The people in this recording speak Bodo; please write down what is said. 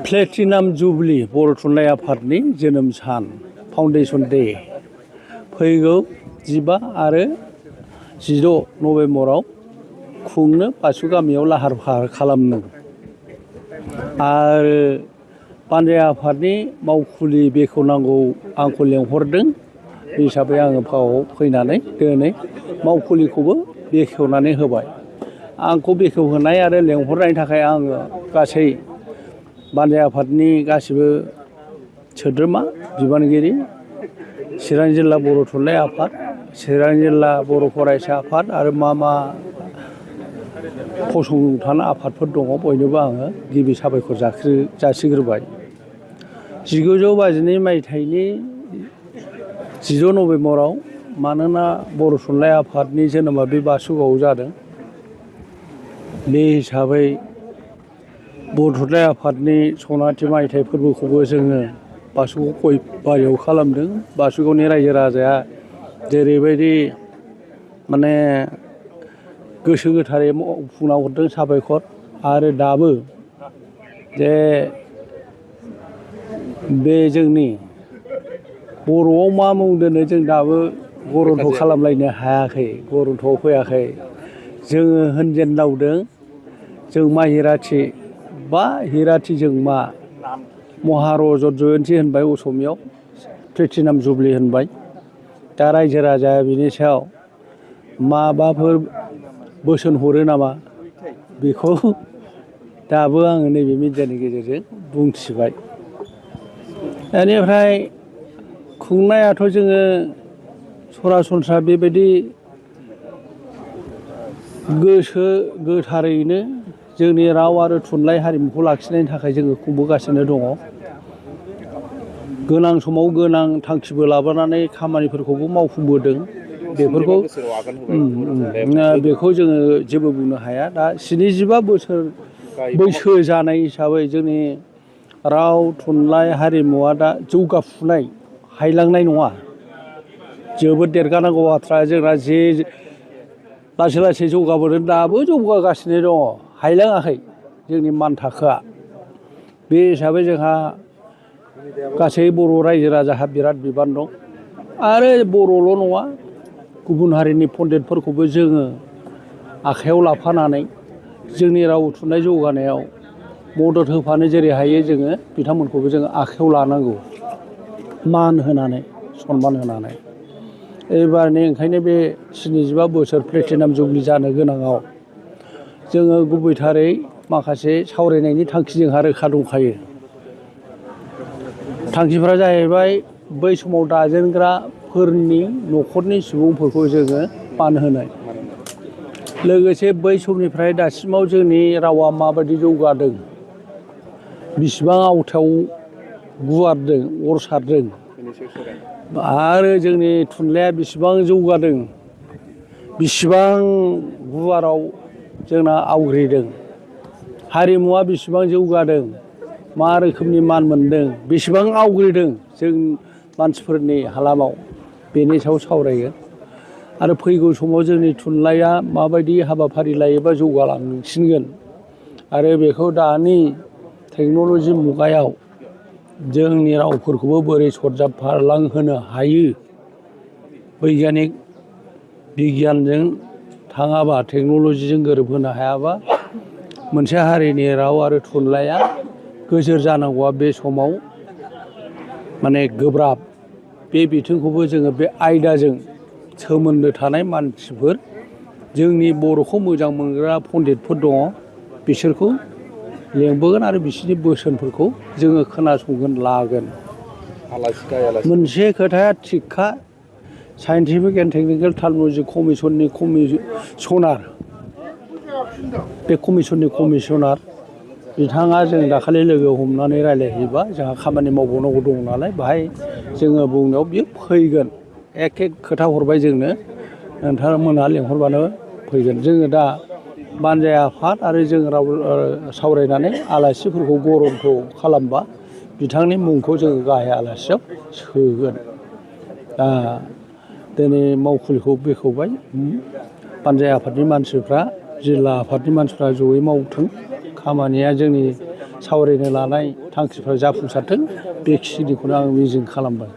प्लेटिनाम जुबली बर' थुनलाइ आफादनि जोनोम सान फाउन्डेसन डे फैगौ 15 आरो 16 नभेम्बराव खुंनो बासु गामियाव लाहार फाहार खालामनो आरो पान्जाय आफादनि मावखुलि बेखेवनांगौ आंखौ लेंहरदों बे हिसाबै आङो फावआव फैनानै दिनै मावखुलिखौबो बेखेवनानै होबाय। आंखौ बेखेवहोनाय आरो लेंहरनायनि थाखाय आङो गासै पान्जाय आफादनि गासिबो सोद्रोमा बिबानगिरि चिरां जिल्ला बर' थुनलाइ आफाद चिरां जिल्ला बर' फरायसा आफाद आरो मा फसंथान आफादफोर दङ बयनोबो आङो गिबि साबायखर जासिग्रोबाय। 1952 मायथाइनि 16 नभेम्बराव मानोना बर' थुनलाइ आफादनि जोनोमा बे बासुगावआव जादों बे हिसाबै बर' थुनलाइ आफादनि सनाथि मायथाइ फोरबोखौबो जोङो बासुगाव गय बारियाव खालामदों। बासुगावनि रायजो राजाया जेरैबायदि माने गोसो गोथारै मावफुंना हरदों साबायखर आरो दाबो जे बे जोंनि बर'आव मा मुं दोनो जों दाबो गरन्थ' खालामलायनो हायाखै, गरन्थ'आव फैयाखै। जोङो होनजेनदावदों जों मा हिराथि बा हिराथिजों मा महारजत जयन्ति होनबाय असमियाव प्लेटिनाम जुबली होनबाय। दा रायजो राजाया बिनि सायाव माबाफोर बोसोन हरो नामा बेखौ दाबो आङो नैबे मिडियानि गेजेरजों बुंथिबाय। बेनिफ्राय खुंनायाथ' जोङो सरासनस्रा बेबायदि गोसो गोथारैनो जोंनि राव आरो थुनलाइ हारिमुखौ लाखिनायनि थाखाय जोङो खुंबोगासिनो दङ। गोनां समाव गोनां थांखिबो लाबोनानै खामानिफोरखौबो मावफुंबोदों। बेखौ जोङो जेबो बुंनो हाया। दा 75 बोसोर बैसो जानाय हिसाबै जोंनि राव थुनलाइ हारिमुवा दा जौगाफुनाय हायलांनाय नङा। जोबोद देरगानांगौ बाथ्रा। जोंना जे लासै लासै जौगाबोदों दाबो जौगागासिनो दङ, हायलाङाखै जोंनि मान थाखोआ। बे हिसाबै जोंहा गासै बर' रायजो राजाहा बिराद बिबान दं आरो बर'ल' नङा गुबुन हारिनि पन्डितफोरखौबो जोङो आखायाव लाफानानै जोंनि राव थुनलाइ जौगानायाव मदद होफानो जेरै हायो जोङो बिथांमोनखौबो जोङो आखायाव लानांगौ मान होनानै सनमान होनानै। एबारनि ओंखायनो बे 75 बोसोर प्लेटिनाम जुबली जानो गोनाङाव जोङो गुबैथारै माखासे सावरायनायनि थांखि जोंहा रोखा दंखायो। थांखिफ्रा जाहैबाय बै समाव दाजेनग्राफोरनि न'खरनि सुबुंफोरखौ जोङो मान होनाय, लोगोसे बै समनिफ्राय दासिमाव जोंनि रावा माबायदि जौगादों, बिसिबां आवथायाव गुवारदों अर सारदों आरो जोंनि थुनलाइया बिसिबां जौगादों, बिसिबां गुवाराव जोंना आवग्रिदों, हारिमुवा बिसिबां जौगादों, मा रोखोमनि मान मोनदों, बेसेबां आवग्रिदों जों मानसिफोरनि हालामाव, बेनि सायाव सावरायगोन। आरो फैगौ समाव जोंनि थुनलाइया माबायदि हाबाफारि लायोबा जौगालांसिनगोन आरो बेखौ दानि टेक्न'लजि मुगायाव जोंनि रावफोरखौबो बोरै सरजाबफालांहोनो हायो, बैग्यानिक बिगियानजों थाङाबा टेक्न'लजिजों गोरोबहोनो हायाबा मोनसे हारिनि राव आरो थुनलाइया गोजोर जानांगौआ बे समाव माने गोब्राब। बे बिथिंखौबो जोङो बे आयदाजों सोमोन्दो थानाय मानसिफोर जोंनि बर'खौ मोजां मोनग्रा पन्डितफोर दङ बिसोरखौ लेंबोगोन आरो बिसोरनि बोसोनफोरखौ जोङो खोनासंगोन लागोन। मोनसे खोथाया थिगखा, साइन्टिफिक एन्ड टेकनिकेल टेक्न'लजि कमिसननि कमिसनार, बे कमिसननि कमिसनार बिथाङा जों दाखालि लोगो हमनानै रायज्लायहैबा जोंहा खामानि मावबावनांगौ दङ नालाय बाहाय जोङो बुंनायाव बियो फैगोन। एखे खोथा हरबाय जोंनो, नोंथांमोनहा लेंहरबानो फैगोन। जोङो दा पान्जाय आफाद आरो जों राव सावरायनानै आलासिफोरखौ गरन्थ' खालामबा बिथांनि मुंखौ जोङो गाहाय आलासियाव सोगोन। दा दिनै मावखुलिखौ बेखेवबाय, पान्जाय आफादनि मानसिफ्रा जिल्ला आफादनि मानसिफ्रा जयै मावथों। खामानिया जोंनि सावरायनो लानाय थांखिफ्रा जाफुंसारथों बेखिनिखौनो आं मिजिं खालामबाय।